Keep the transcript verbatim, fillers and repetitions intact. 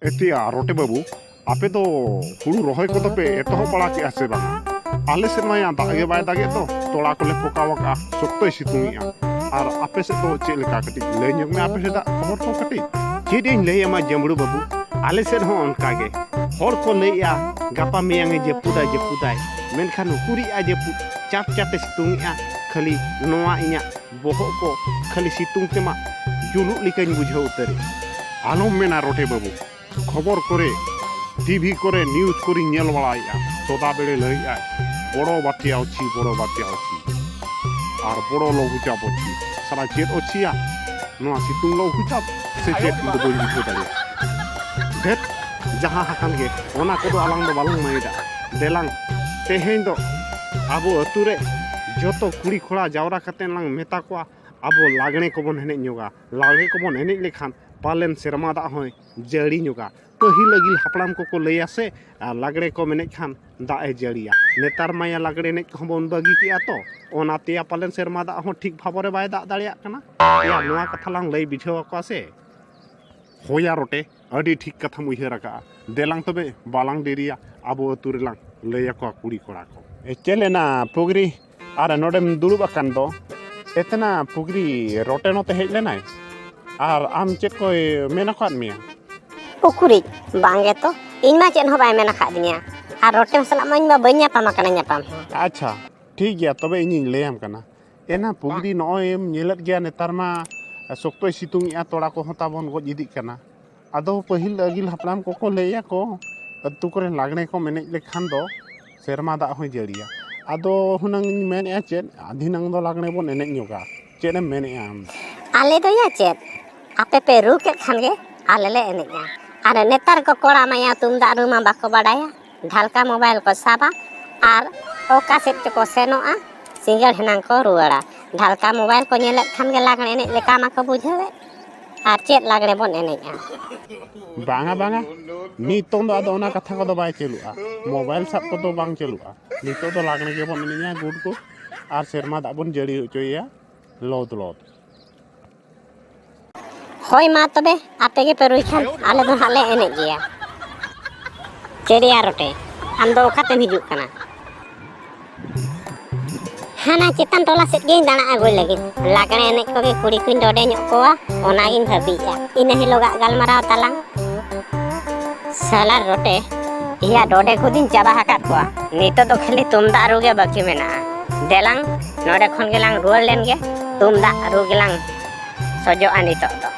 ᱮᱛᱮᱭᱟ ᱨᱚᱴᱮ ᱵᱟᱹᱵᱩ, ᱟᱯᱮ ᱫᱚ ᱦᱩᱲᱩ ᱨᱚᱦᱚᱭ ᱠᱚᱫᱚ ᱯᱮ ᱮᱛᱚᱦᱚᱵ ᱵᱟᱲᱟ ᱠᱮᱜᱼᱟ ᱥᱮ ᱵᱟᱝ? ᱟᱞᱮ ᱥᱮᱫ ᱢᱟ ᱭᱟ ᱫᱟᱜ ᱜᱮ ᱵᱟᱭ ᱫᱟᱜᱮᱫ ᱫᱚ, ᱛᱚᱲᱟ ᱠᱚᱞᱮ ᱯᱚᱠᱟᱣ ᱟᱠᱟᱜᱼᱟ, ᱥᱚᱠᱛᱚᱭ ᱥᱤᱛᱩᱝ ᱮᱜᱼᱟ᱾ ᱟᱨ ᱟᱯᱮ ᱥᱮᱫ ᱫᱚ ᱪᱮᱫ ᱞᱮᱠᱟ? ᱠᱟᱹᱴᱤᱡ ᱞᱟᱹᱭ ᱧᱚᱜ ᱢᱮ ᱟᱯᱮ ᱥᱮᱫᱟᱜ ᱠᱷᱚᱵᱚᱨ ᱠᱚ ᱠᱟᱹᱴᱤᱡ᱾ ᱪᱮᱫ ᱤᱧ ᱞᱟᱹᱭ ᱟᱢᱟ ᱡᱟᱹᱢᱵᱽᱲᱩ ᱵᱟᱹᱵᱩ, ᱟᱞᱮ ᱥᱮᱫ ᱦᱚᱸ ᱚᱱᱠᱟ ᱜᱮ᱾ ᱦᱚᱲ ᱠᱚ ᱞᱟᱹᱭᱮᱜᱼᱟ ᱜᱟᱯᱟ ᱢᱮᱭᱟᱝ ᱮ ᱡᱟᱹᱯᱩᱫᱟ, ᱡᱟᱹᱯᱩᱫᱟᱭ, ᱢᱮᱱᱠᱷᱟᱱ ᱩᱠᱩᱨᱤᱡ ᱟ ᱡᱟᱹᱯᱩᱫ, ᱪᱟᱴ ᱪᱟᱴᱮ ᱥᱤᱛᱩᱝ ᱮᱜᱼᱟ᱾ ᱠᱷᱟᱹᱞᱤ ᱱᱚᱣᱟ ᱤᱧᱟᱹᱜ ᱵᱚᱦᱚᱜ ᱠᱚ ᱠᱷᱟᱹᱞᱤ ᱥᱤᱛᱩᱝ ᱛᱮᱢᱟ ᱡᱩᱞᱩᱜ ᱞᱮᱠᱟᱧ ᱵᱩᱡᱷᱟᱹᱣ ᱩᱛᱟᱹᱨᱮᱜᱼᱟ᱾ ᱟᱞᱚᱢ ᱢᱮᱱᱟ ᱨᱚᱴᱮ ᱵᱟᱹᱵᱩ, ᱠᱷᱚᱵᱚᱨ ᱠᱚᱨᱮ, ᱴᱤᱵᱷᱤ ᱠᱚᱨᱮ, ᱱᱤᱭᱩᱡᱽ ᱠᱚᱨᱮᱧ ᱧᱮᱞ ᱵᱟᱲᱟᱭᱮᱜᱼᱟ, ᱥᱚᱫᱟ ᱵᱮᱲᱮ ᱞᱟᱹᱭᱮᱜᱼᱟᱭ, "ᱵᱚᱲᱚ ᱵᱟᱛᱭᱟᱣ ᱪᱷᱤ, ᱵᱚᱲᱚ ᱵᱟᱛᱭᱟᱣ ᱪᱷᱤ, ᱟᱨ ᱵᱚᱲᱚ ᱞᱚᱜᱩ ᱪᱟᱯᱚ ᱪᱷᱤ᱾" ᱥᱟᱞᱟ ᱪᱮᱫ ᱚᱪᱷᱤᱭᱟ ᱱᱚᱣᱟ ᱥᱤᱛᱩᱝ ᱞᱚᱜᱩ ᱪᱟᱯ ᱥᱮ ᱪᱮᱫ, ᱤᱧ ᱫᱚ ᱵᱟᱹᱧ ᱵᱩᱡᱷᱟᱹᱣ ᱫᱟᱲᱮᱭᱟᱜᱼᱟ᱾ ᱫᱷᱮᱛ, ᱡᱟᱦᱟᱸ ᱦᱟᱠᱟᱱ ᱜᱮ, ᱚᱱᱟ ᱠᱚᱫᱚ ᱟᱞᱟᱝ ᱫᱚ ᱵᱟᱞᱟᱝ ᱢᱟᱹᱭᱰᱟᱜᱼᱟ᱾ ᱫᱮᱞᱟᱝ, ᱛᱮᱦᱮᱧ ᱫᱚ ᱟᱵᱚ ᱟᱹᱛᱩ ᱨᱮ ᱡᱚᱛᱚ ᱠᱩᱲᱤ ᱠᱚᱲᱟ ᱡᱟᱣᱨᱟ ᱠᱟᱛᱮ ᱞᱟᱝ ᱢᱮᱛᱟ ᱠᱚᱣᱟ, ᱟᱵᱚ ᱞᱟᱜᱽᱬᱮ ᱠᱚᱵᱚᱱ ᱮᱱᱮᱡ ᱧᱚᱜᱟ᱾ ᱞᱟᱜᱽᱬᱮ ᱠᱚᱵᱚᱱ ᱮᱱᱮᱡ ᱞᱮᱠᱷᱟᱱ ᱯᱟᱞᱮᱱ ᱥᱮᱨᱢᱟ ᱫᱟᱜ ᱦᱚᱸᱭ ᱡᱟᱹᱲᱤ ᱧᱚᱜᱟ᱾ ᱯᱟᱹᱦᱤᱞ ᱟᱹᱜᱤᱞ ᱦᱟᱯᱲᱟᱢ ᱠᱚᱠᱚ ᱞᱟᱹᱭᱟ ᱥᱮ, ᱟᱨ ᱞᱟᱜᱽᱬᱮ ᱠᱚᱢ ᱮᱱᱮᱡ ᱠᱷᱟᱱ ᱫᱟᱜ ᱮ ᱡᱟᱹᱲᱤᱭᱟ᱾ ᱱᱮᱛᱟᱨ ᱢᱟ ᱭᱟ ᱞᱟᱜᱽᱬᱮ ᱮᱱᱮᱡ ᱠᱚᱦᱚᱸ ᱵᱚᱱ ᱵᱟᱹᱜᱤ ᱠᱮᱜᱼᱟ ᱛᱚ, ᱚᱱᱟᱛᱮ ᱭᱟ ᱯᱟᱞᱮᱱ ᱥᱮᱨᱢᱟ ᱫᱟᱜ ᱦᱚᱸ ᱴᱷᱤᱠ ᱵᱷᱟᱵᱚᱨᱮ ᱵᱟᱭ ᱫᱟᱜ ᱫᱟᱲᱮᱭᱟᱜ ᱠᱟᱱᱟ᱾ ᱭᱟ ᱱᱚᱣᱟ ᱠᱟᱛᱷᱟ ᱞᱟᱝ ᱞᱟᱹᱭ ᱵᱩᱡᱷᱟᱹᱣ ᱟᱠᱚᱣᱟ ᱥᱮ᱾ ᱦᱳᱭᱟ ᱨᱚᱴᱮ, ᱟᱹᱰᱤ ᱴᱷᱤᱠ ᱠᱟᱛᱷᱟᱢ ᱩᱭᱦᱟᱹᱨ ᱟᱠᱟᱜᱼᱟ᱾ ᱫᱮᱞᱟᱝ ᱛᱚᱵᱮ ᱵᱟᱞᱟᱝ ᱰᱮᱨᱤᱭᱟ, ᱟᱵᱚ ᱟᱹᱛᱩ ᱨᱮᱞᱟᱝ ᱞᱟᱹᱭ ᱟᱠᱚᱣᱟ ᱠᱩᱲᱤ ᱠᱚᱲᱟ ᱠᱚ᱾ ᱮ, ᱪᱮᱫ ᱞᱮᱱᱟ ᱯᱩᱜᱽᱨᱤ? ᱟᱨ ᱱᱚᱰᱮᱢ ᱫᱩᱲᱩᱵ ᱟᱠᱟᱱ ᱫᱚ, ᱮᱛᱱᱟ ᱯᱩᱜᱽᱨᱤ ᱨᱚᱴᱮ ᱱᱚᱛᱮ ᱦᱮᱡ ᱞᱮᱱᱟᱭ? ᱟᱨ ᱟᱢ ᱪᱮᱫ ᱠᱚᱭ ᱢᱮᱱ ᱟᱠᱟᱫ ᱢᱮᱭᱟ? ᱩᱠᱩᱨᱤᱡ, ᱵᱟᱝ ᱜᱮ ᱛᱚ, ᱤᱧ ᱢᱟ ᱪᱮᱫ ᱦᱚᱸ ᱵᱟᱭ ᱢᱮᱱ ᱟᱠᱟᱫᱤᱧᱟ᱾ ᱟᱨ ᱨᱚᱴᱮ ᱥᱟᱞᱟᱜ ᱢᱟ ᱤᱧ ᱢᱟ ᱵᱟᱹᱧ ᱧᱟᱯᱟᱢ ᱟᱠᱟᱱᱟ ᱧᱟᱯᱟᱢ ᱦᱚᱸ᱾ ᱟᱪᱪᱷᱟ, ᱴᱷᱤᱠ ᱜᱮᱭᱟ, ᱛᱚᱵᱮ ᱤᱧᱤᱧ ᱞᱟᱹᱭᱟᱢ ᱠᱟᱱᱟ᱾ ᱮᱱᱟ ᱯᱩᱜᱽᱨᱤ, ᱱᱚᱜᱼᱚᱭ ᱮᱢ ᱧᱮᱞᱮᱫ ᱜᱮᱭᱟ, ᱱᱮᱛᱟᱨ ᱢᱟ ᱥᱚᱠᱛᱚᱭ ᱥᱤᱛᱩᱝ ᱮᱜᱼᱟ, ᱛᱚᱲᱟ ᱠᱚᱦᱚᱸ ᱛᱟᱵᱚᱱ ᱜᱚᱡ ᱤᱫᱤᱜ ᱠᱟᱱᱟ᱾ ᱟᱫᱚ ᱯᱟᱹᱦᱤᱞ ᱟᱹᱜᱤᱞ ᱦᱟᱯᱲᱟᱢ ᱠᱚᱠᱚ ᱞᱟᱹᱭᱟ ᱠᱚ, ᱟᱹᱛᱩ ᱠᱚᱨᱮ ᱞᱟᱜᱽᱬᱮ ᱠᱚᱢ ᱮᱱᱮᱡ ᱞᱮᱠᱷᱟᱱ ᱫᱚ ᱥᱮᱨᱢᱟ ᱫᱟᱜ ᱦᱚᱸᱭ ᱡᱟᱹᱲᱤᱭᱟ᱾ ᱟᱫᱚ ᱦᱩᱱᱟᱹᱝ ᱤᱧ ᱢᱮᱱᱮᱫᱼᱟ ᱪᱮᱫ, ᱟᱹᱫᱷᱤᱱᱟᱝ ᱫᱚ ᱞᱟᱜᱽᱬᱮ ᱵᱚᱱ ᱮᱱᱮᱡ ᱧᱚᱜᱟ᱾ ᱪᱮᱫ ᱮᱢ ᱢᱮᱱᱮᱫᱼᱟ ᱟᱢ? ᱟᱞᱮ ᱫᱚ ᱭᱟ ᱪᱮᱫ, ᱟᱯᱮ ᱯᱮ ᱨᱩ ᱠᱮᱫ ᱠᱷᱟᱱ ᱜᱮ ᱟᱞᱮ ᱞᱮ ᱮᱱᱮᱡᱼᱟ᱾ ᱟᱨ ᱱᱮᱛᱟᱨ ᱠᱚ ᱠᱚᱲᱟ ᱢᱟᱭᱟ ᱛᱩᱢᱫᱟᱜ ᱨᱩ ᱢᱟ ᱵᱟᱠᱚ ᱵᱟᱰᱟᱭᱟ, ᱰᱷᱟᱞᱠᱟ ᱢᱳᱵᱟᱭᱤᱞ ᱠᱚ ᱥᱟᱵᱟ ᱟᱨ ᱚᱠᱟ ᱥᱮᱫ ᱪᱚᱠᱚ ᱥᱮᱱᱚᱜᱼᱟ, ᱥᱤᱸᱜᱟᱹᱲ ᱦᱮᱱᱟᱝ ᱠᱚ ᱨᱩᱣᱟᱹᱲᱟ᱾ ᱰᱷᱟᱞᱠᱟ ᱢᱳᱵᱟᱭᱤᱞ ᱠᱚ ᱧᱮᱞᱮᱫ ᱠᱷᱟᱱ ᱜᱮ ᱞᱟᱜᱽᱬᱮ ᱮᱱᱮᱡ ᱞᱮᱠᱟ ᱢᱟᱠᱚ ᱵᱩᱡᱷᱟᱹᱣᱮᱫ᱾ ᱟᱨ ᱪᱮᱫ ᱞᱟᱜᱽᱬᱮ ᱵᱚᱱ ᱮᱱᱮᱡᱼᱟ? ᱵᱟᱝᱟ, ᱵᱟᱝᱟ, ᱱᱤᱛᱚᱝ ᱫᱚ ᱟᱫᱚ ᱚᱱᱟ ᱠᱟᱛᱷᱟ ᱠᱚᱫᱚ ᱵᱟᱭ ᱪᱟᱹᱞᱩᱜᱼᱟ᱾ ᱢᱳᱵᱟᱭᱤᱞ ᱥᱟᱵ ᱠᱚᱫᱚ ᱵᱟᱝ ᱪᱟᱹᱞᱩᱜᱼᱟ᱾ ᱱᱤᱛᱚᱜ ᱫᱚ ᱞᱟᱜᱽᱬᱮ ᱜᱮᱵᱚᱱ ᱮᱱᱮᱡᱼᱟ, ᱜᱩᱰ ᱜᱩᱰ, ᱟᱨ ᱥᱮᱨᱢᱟ ᱫᱟᱜ ᱵᱚᱱ ᱡᱟᱹᱲᱤ ᱦᱚᱪᱚᱭᱮᱭᱟ ᱞᱚᱫ ᱞᱚᱫ᱾ ᱦᱳᱭ, ᱢᱟ ᱛᱚᱵᱮ, ᱟᱯᱮ ᱜᱮᱯᱮ ᱨᱩᱭ ᱠᱷᱟᱱ, ᱟᱞᱮ ᱫᱚ ᱦᱟᱸᱜ ᱞᱮ ᱮᱱᱮᱡ ᱜᱮᱭᱟ᱾ ᱪᱮᱫ ᱭᱟ ᱨᱚᱴᱮ, ᱟᱢ ᱫᱚ ᱚᱠᱟᱛᱮᱢ ᱦᱤᱡᱩᱜ ᱠᱟᱱᱟ? ᱦᱟᱱᱟ ᱪᱮᱛᱟᱱ ᱴᱚᱞᱟ ᱥᱮᱫ ᱜᱤᱧ ᱫᱟᱬᱟ ᱟᱹᱜᱩᱭ ᱞᱟᱹᱜᱤᱫ᱾ ᱞᱟᱜᱽᱬᱮ ᱮᱱᱮᱡ ᱠᱚᱜᱮ ᱠᱩᱲᱤ ᱠᱚᱧ ᱰᱚᱰᱮ ᱧᱚᱜ ᱠᱚᱣᱟ, ᱚᱱᱟᱜᱤᱧ ᱵᱷᱟᱹᱵᱤᱭᱮᱫᱼᱟ᱾ ᱤᱱᱟᱹ ᱦᱤᱞᱳᱜᱟᱜ ᱜᱟᱞᱢᱟᱨᱟᱣ ᱛᱟᱞᱟᱝ᱾ ᱥᱟᱞᱟ ᱨᱚᱴᱮ, ᱤᱭᱟ ᱰᱚᱰᱮ ᱠᱚᱫᱚᱧ ᱪᱟᱵᱟ ᱟᱠᱟᱫ ᱠᱚᱣᱟ᱾ ᱱᱤᱛᱚᱜ ᱫᱚ ᱠᱷᱟᱹᱞᱤ ᱛᱩᱢᱫᱟᱜ ᱨᱩ ᱜᱮ ᱵᱟᱹᱠᱤ ᱢᱮᱱᱟᱜᱼᱟ᱾ ᱫᱮᱞᱟᱝ, ᱱᱚᱰᱮ ᱠᱷᱚᱱ ᱜᱮᱞᱟᱝ ᱨᱩᱣᱟᱹᱲ ᱞᱮᱱ ᱜᱮ, ᱛᱩᱢᱫᱟᱜ ᱨᱩ ᱜᱮᱞᱟᱝ ᱥᱚᱡᱚᱜᱼᱟ ᱱᱤᱛᱚᱜ ᱫᱚ᱾